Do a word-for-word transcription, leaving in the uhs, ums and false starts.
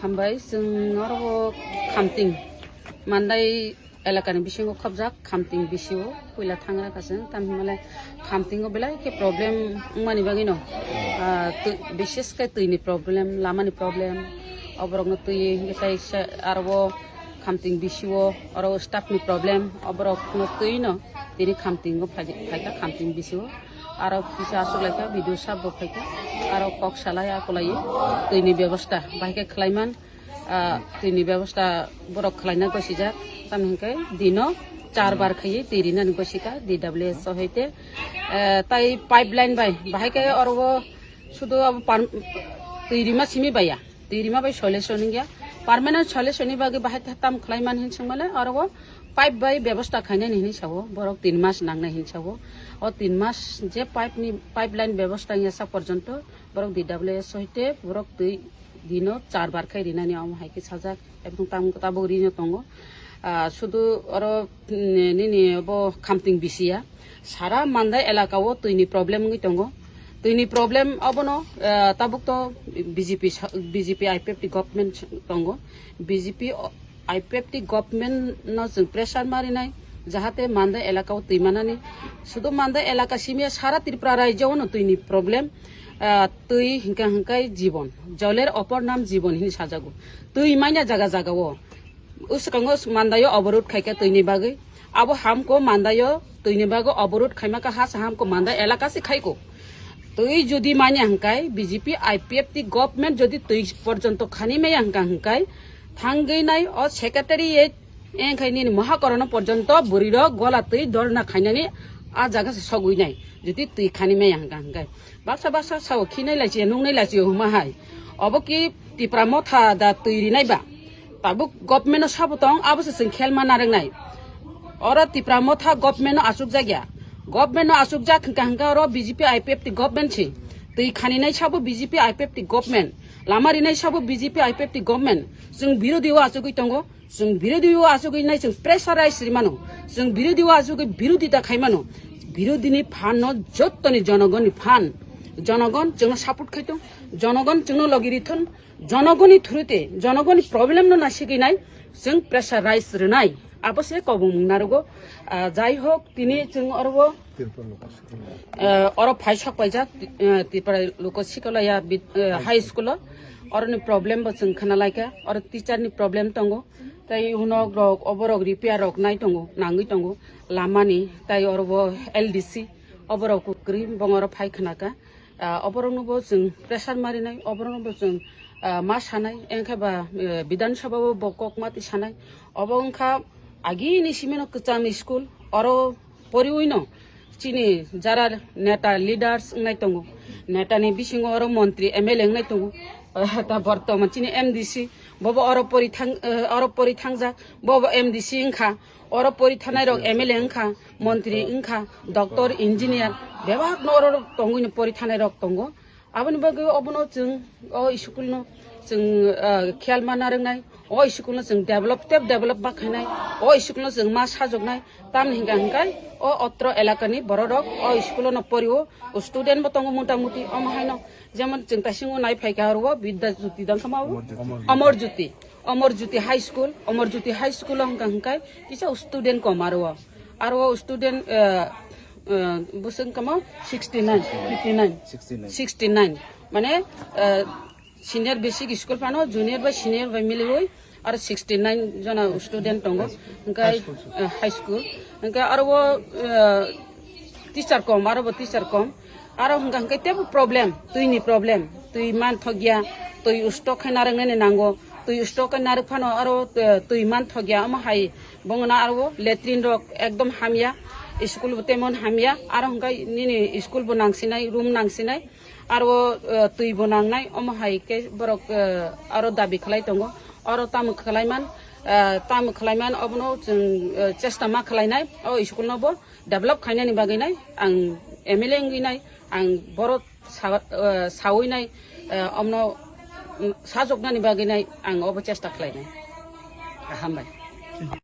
Hambai, chwng oro Khamting, Mandai elakani bisingo khobjak Khamting bisio puila thangra ka chwng, tamhinmale Khamtingo belai khe problem wngmani bagwino, ah, twi, bises khe twini problem, lamani problem, oborokno twi hwnkhe tai se aro Khamting bisio oro staffni problem, oborokno twino tini Khamtingo phai-, phaikha Khamting bisio. Aro kisa aswk laikha, B D O sabo phaikha, aro kok salai akolai twini bebosta bahai khe khlaiman, ah, twini bebosta borok khlaina gosijak, tamni hwnkhe dino char bar khaiwi twi rinani gosika D W S o hoite, eh, tai pipeline bai bahai khe oro sudu abo par-, twi rima simi baiya. Twi rima bai solution wngya. Permanent solution ni bagwi bahai tam khlai man hin swngmale oro o pipe bai bebosta khainani hinwi sao, borok tin mas nangnai hin sao. O tin mas je pipe ni, pipeline bebosta wngya sak porjonto borok D W S hoite borok twi dino char bar khai rinani omo hai khe sajak, ebong tam tabuk rino tongo. Ah, sudu oro, mm, nini bo Khamting bisiya. Sara Mandai elaka o twini problem wngwi tongo. Twini problem obono, ah, tabuk to B J P sa-, B J P I P F T government tongo. B J P o-, I P F T government no chwng pressure marinai, jahate Mandai elaka o twi manani. Sudu Mandai elaka simiya sara Tripura rajyo o no twini problem, ah, twi hingka hingkai jibon. Joler opor nam jibon hini sajago. Twi manya jaga jaga o. Uskango Mandaio oborot khaikha twini bagwi. Abo hamko Mandaio twini bagwi oborot khaimaka hasa hamko Mandai elaka se khaiko. Twi jodi manya hwnkhe B J P I P F T government jodi twi porjonto khani maya hwnkha hwnkhe thangwi nai o secretariat engkhai nini mohakorono porjonto bwrwirok gola twi dorna khainani a jaga se sogwi nai. Jodi twi khani maya hwnkha hwnkhe baksa baksa sao khinai lai se nungnai lai se huma hai. Obo ki Tipra motha da twi rinai ba? Tabuk government no sabo tong, abo se chwng khelma narwknai. Oro Tipra motha government no achukjak ya. Government no achukjak hwnkha hwnkha oro B J P I P F T government se. Twi khaninai sabo B J P I P F T government. Lama rinai sabo B J P I P F T government. Chwng birodhi o achugwi tongo. Chwng birodhi o achugwi nai chwng pressurize rimano. Chwng birodhi o achugwi birodhita khaimano. Birodhi ni phan no jottoni jonogoni phan. Jonogon chwngno support khaitong. Jonogon chwngno logi rithon. Jonogoni thurute, jonogoni problem no nasigwi nai, chwng pressurize rwnai. Abo se kobong narugo. Ah, jai hok, tini chwng oro, ah, oro phai sok paijak, ah, Tripura Loka Sikholaya bid-, ah, high school o. Oroni problem bo chwng khna laikha, oro teacher ni problem tongo. Tai unok rok, oborok repair rok nai tongo, nangwi tongo, lamani, tai oro bo L D C, oborok kwrwi bongoro phai khna kha. Ah, oborokno bo chwng pressure marinai, oborokno bo chwng, ah, ma sanai, engkhe ba, eh, Bidhan Sabha o bo kok mati sanai. Obo wngkha agini simino kwchangni school, oro poriwino chini jara neta leaders wngnai tongo. Neta ni bisingo oro montri M L A wngnai tongo. Ah, ta bortoman chini M D C, bobo oro pori thang, eh, oro pori thangjak, bobo M D C wngkha. Oro pori thanai rok M L A wngkha, montri wngkha, doctor, engineer, bebak no oro tongwi no pori thanai rok tongo. Aboni bagwi obono chwng o school no chwng, ah, khiyal ma narwknai, o school no chwng develop tep develop ma khainai, o school no chwng ma sajoknai, tamni hwnkha hwnkhe o otro elakani borok rok o school no porio, o student bo tongo mota moti, omo haino jemon chwng taisingo nai phaikha oro o Vidya Jyoti dangkha ma o Amar Jyoti. Amar Jyoti. Amar Jyoti High School, Amar Jyoti High School o hwnkha hwnkhe kisa student kom aro o. Aro o student, eh, eh, bwswk wngkha mo sixty nine, fifty nine, sixty nine. Sixty nine. Mane, eh, senior basic school phano junior bai senior bai miliwi aro sixty nine jona student tongo. Hwnkhe, eh, high school. Hwnkhe aro o, eh, teacher kom, aro bo teacher kom. Aro hwnkha hwnkhe teibo problem, twini problem. Twi manthokya, twi stock khai narwknani nango. Twi stock khai narwk phano aro, eh, twi manthokya, omo hai bongno aro latrine rok ekdom hamya, school bo temon hamya. Aro hwnkhe nini school bo nangsinai, room nangsinai, aro, eh, twi bo nangnai, omo hai khe borok, eh, aro dabi khlai tongo. Oro tamo khlai man, eh, tamo khlai man, obono chwng, eh, chesta ma khlai nai, o school no bo develop khainani bagwi nai ang M L A wngwi nai, ang borok sa-, eh, sawi nai, eh, omno, mm, sajoknani bagwi nai ang obo chesta khlai nai. Hambai.